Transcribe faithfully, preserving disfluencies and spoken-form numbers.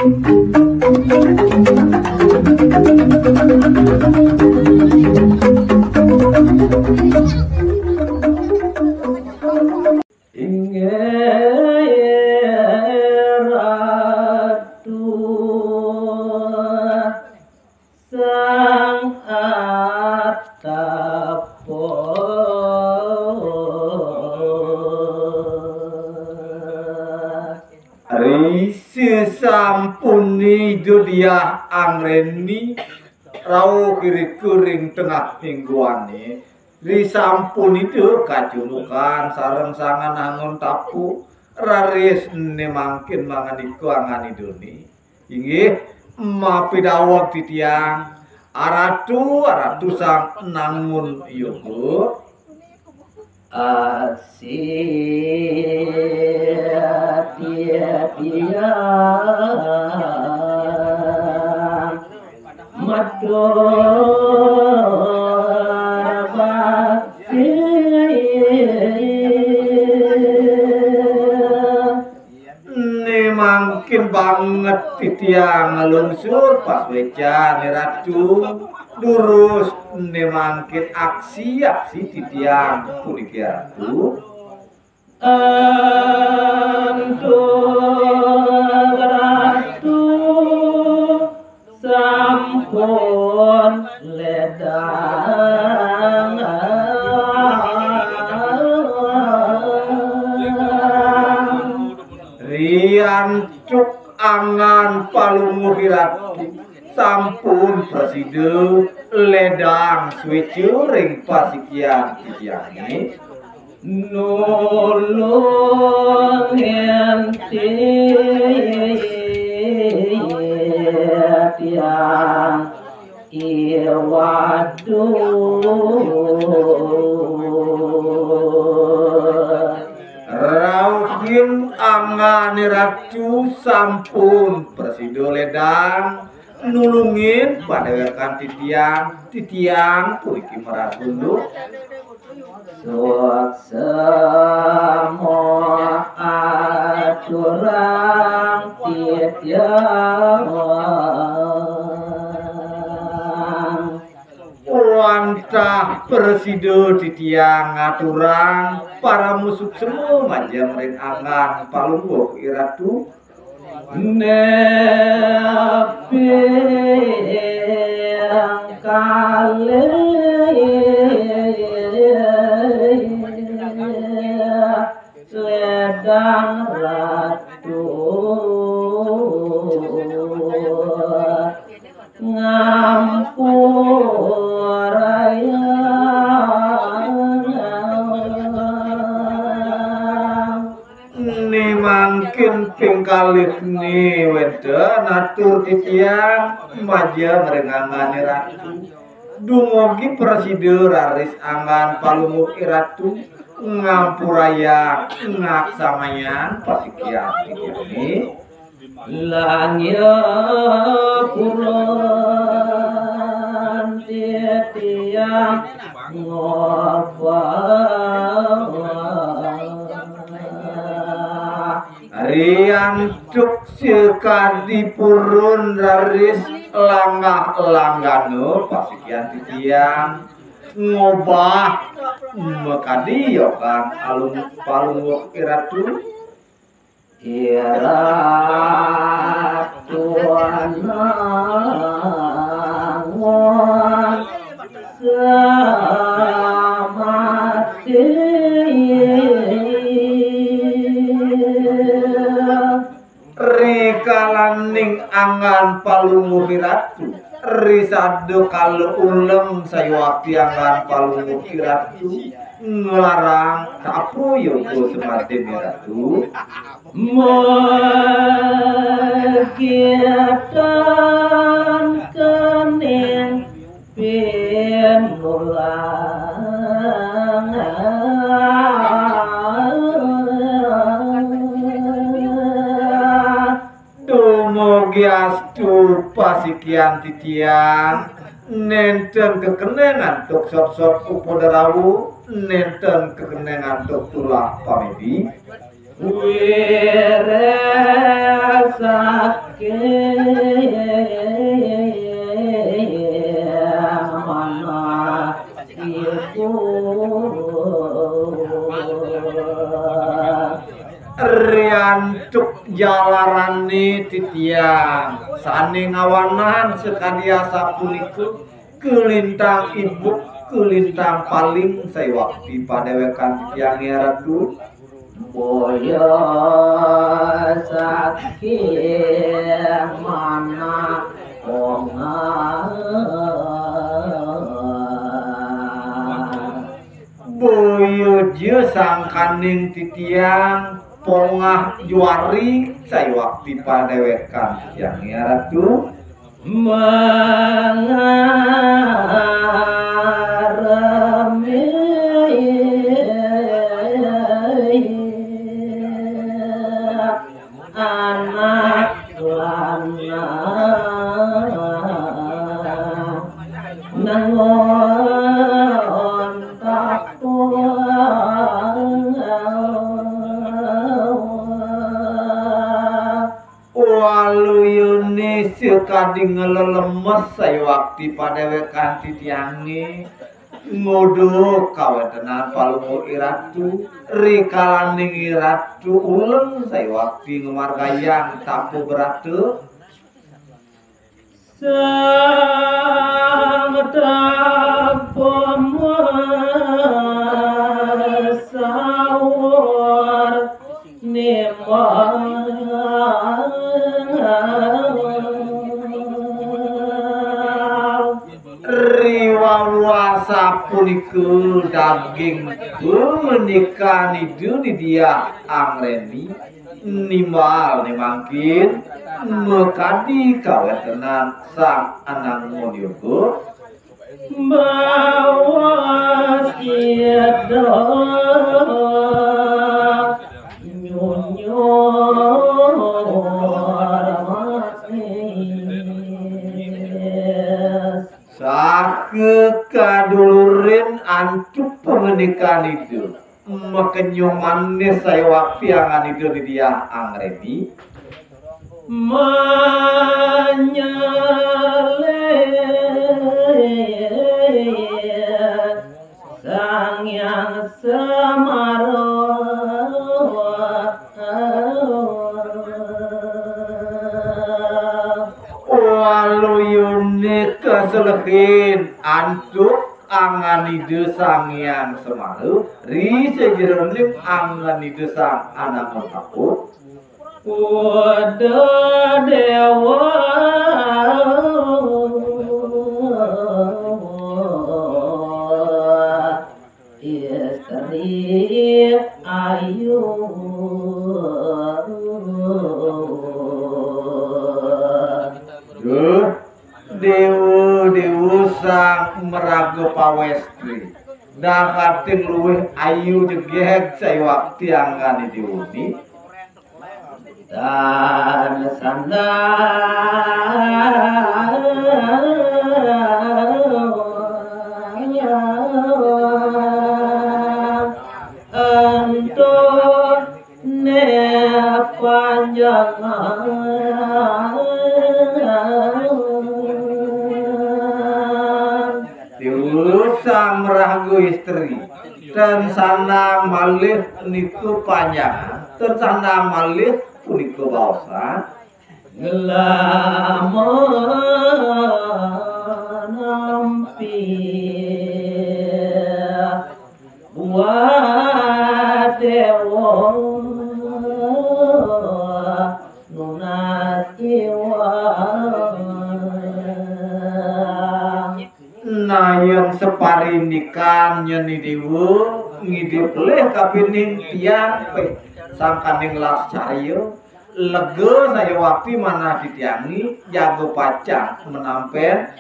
Inggih Ratu Sang Atapa. Ri sasampune Ida Diah angreni rauh irika ring tengah mingguane, ri sampun Ida kacunukan sareng Sang Anangun Tapa, raris ne mangkin mangandika angan Idane. Inggih, mapidaweg titiang, Aratu, Aratu Sang Anangun Yoga. Aksi titiang matur bakti. Ne mangkin banget titiang nglungsur pasuecan, Ratu. Durus ne mangkin aksi-aksi titiang puniki, Ratu. Antuk Ratu sampun ledang. Riantuk angan Palungguh Iratu sampun prasida ledang sueca ring pasikian titiange. Nulungin titiang, I Waduh. Rauhin angane Ratu sampun prasida ledang nulungin padewekan titiang, titiang puniki marasa unduk. Suksma aturang titiang. Wantah prasida titiang ngaturang parama suksma majeng ring anggan Palungguh Iratu. Neping kalih ledang Ratu ngampurayang. Né mangkin ping kalihné wénten atur titiang majeng ring anggané Ratu. Dumugi prasida raris anggan Palungguh Iratu ngampurayang ngaksamayang pasikian titiangé. Langya purun titiang ngobah. Riantuk sakadi purun raris langgah-langgana pasikian titiang ngobah makadi yogan alung Palungguh Iratu. Iratu Anangun samati. Rikalaning anggan Palungguh Iratu, risada kala uleng sayuwakti anggan Palungguh Iratu nglarang tapa yoga samadin Iratu. Magitan kening pinulang. Dumugi astu pasikian titiang, nénten kekenéng antuk sotsot upadrawa, nénten kekenéng antuk tulah pamedi. Wiresake manah iku. Riantuk jalarane titiang sane ngawanan sakadi asapunika, kalintang ibuk, kalintang paling, saiwakti padewekan titiange Ratu. Boya saking manah pongah. Boya ja sangkaning titiang pongah juari, saiwakti padewekan titiange Ratu. Mangarami anak lanang nangon tapung. Waluyune sakadi nglelemes, saiwakti padewekan titiange nguduk kawentenan Palungguh Iratu, rikalaning Iratu uleng saiwakti ngamargiang tapa brata. Sang tapa masaur nimbang. Riwau asapunika daging pamenikan Ida Diah Angreni, nimbal ne mangkin makadi kawentenan Sang Anang Mundioga. Bawas ida nyunyur manis. Saha kadulurin antuk pamenikan Ida. Makenyuh manis saiwakti angan Ida Diah Angreni. Manyalih Sang Hyang Semara. Waluyune kaselehin antuk angan Ida Sang Hyang Semara, ri sajeroning angan Ida Sang Anang Mundioga. Uda Dewa istri ayu. Duh, dewa-dewa sang maraga pawestri. Dahating luwih ayu jegeg saiwakti angan Dewa ni. Dan sandang ento ne panjangan. Dewa sang maraga istri, ten sandang malih niku panjangan, ten sandang malih punika baosan. Ngelama nampi buat dewa nunas iwang. Nah, yen saparindikan nyeni dewa ngidih pelih kapining tiang peh sangkaning las carya, lega saiwakti manah titiangi, jaga pacang menampen